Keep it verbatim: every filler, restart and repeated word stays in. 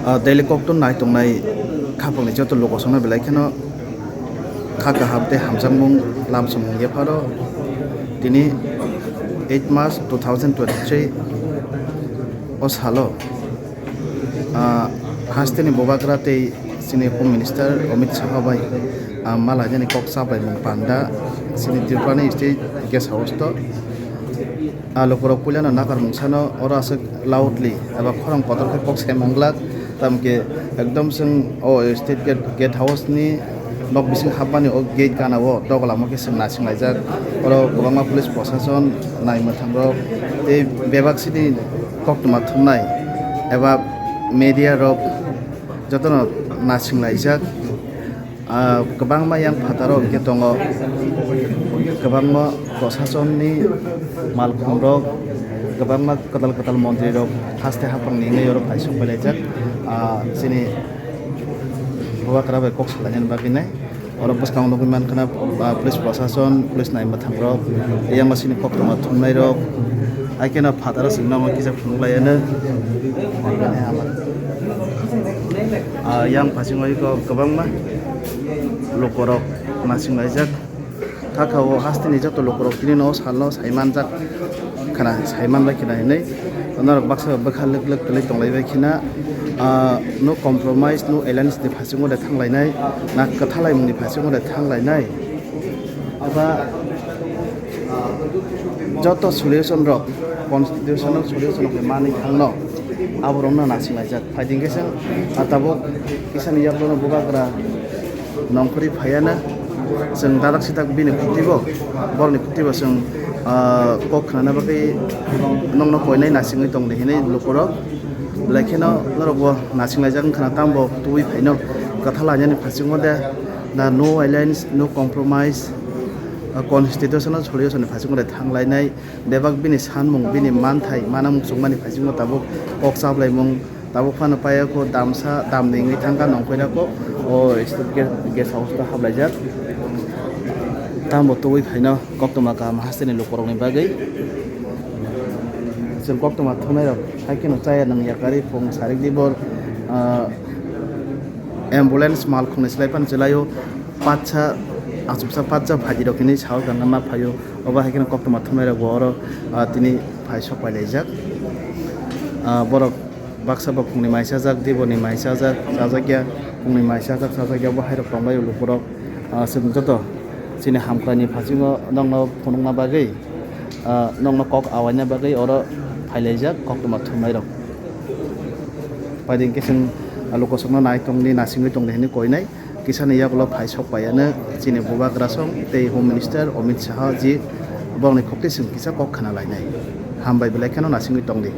Ah, daily koktun nai tongnai khapangni joto lokosongno belai kheno kha kaham tei hamjakmung lamsong wngya phano tini eight March two thousand twenty-three o salo, ah, hasteni bubagra tei chini Home Minister Amit Shah bai, ah, malainani kok chaplaimung panda chini Tripurani State Guest House to. Ah, lukurok puilano nakarmung sano oro aswk loudly eba khorang kotor khe kok sai manglak, tamkhe ekdom chwng o state gate, gate house ni nok bising hapmani o gate gana o doga lama khe chwng naising laijak. Oro kwbangma police prosason, nai mwthang rok tei bebak sini koktwma thumnai eba media rok jotono naising laijak. Ah, kwbangma yang phataro hwnkhe tongo, kwbangma prosasonni malkhungrok, kwbangma kwtal kwtal montrirok haste haphangni wngwi oro phaisok pailaijak. Ah, chini bubagra bai kok salainani bagwi nai. Oro bwskango nugwi mankha na, ah, police prosason, police nai mwthangrok, yang masini koktwma thumnairok, hai kheno phataro chwngno omo kisa phunuk laiano. Ah, yang phasingo iko kwbangma lukurok naising laijak. Thakha o hasteni joto lukurok tini no salno sai manjak khna, sai manbai khna hinwi norok baksa bwkha lwk lwk kwlwi tonglaibai khna. Ah, no compromise, no alliance ni phasingo de thanglainai, na kwthalaimung ni phasingo de thanglainai. Aba joto solution rok, constitutional solution rok manwi thangno, aborokno nasinglajak. Phaiding khe chwng, ah, tabuk kisani yaklono bubagra nongkhorwi phaiya na, chwng dadak sidak bini khuktibo, borokni khuktibo chwng, ah, kok khnana bagwi nokno koinai nasingwi tongdi hinwi lukurok. Belai kheno norokbo nasinglajak wngkha na, tambo tubui phaino kwthalainani phasingo de, na no alliance, no compromise, ah, constitutional solution ni phasingo de thanglainai. Bebak bini sanmung, bini manthai, mana muchungmani phasingo tabuk kok chaplaimung, tabuk phano paiya kho damsa, damni wngwi thangkha nongkhorya kho, o state guest house o haplaijak. Tambo tubui phaino koktwma kaham hasteni lukurokni bagwi. Chwng koktwma thumnairok hai kheno chaya nang yakarwi phung sarikdi bor, ah, ambulance malkhungni slai phano chwlaio, patsa, achuksa patsa phaidi rok hinwi sao gana ma phaio. Obo hai kheno koktwma thumnairok bo oro, ah, tini phai sok pailaijak. Ah, borok baksa bo khungni mai chajak, diboni mai chajak, chajakya, khungni mai chajak, chajakya, bo hairok tongbai lukurok. Ah, chwng joto chini hamkraini phasingo nokno phunukna bagwi, ah, nokno kok awaina bagwi oro phailaijak koktwma thumnairok. Paiding khe chwng, ah, lukosongno nai tongdi, nasingwi tongdi hinwi koinai. Kisani yagulo phai sok paiano chini bubagra song tei Home Minister Amit Shah ji borokni khukti chwng kisa kok khna lainai. Hambai belai kheno nasingwi tongdi.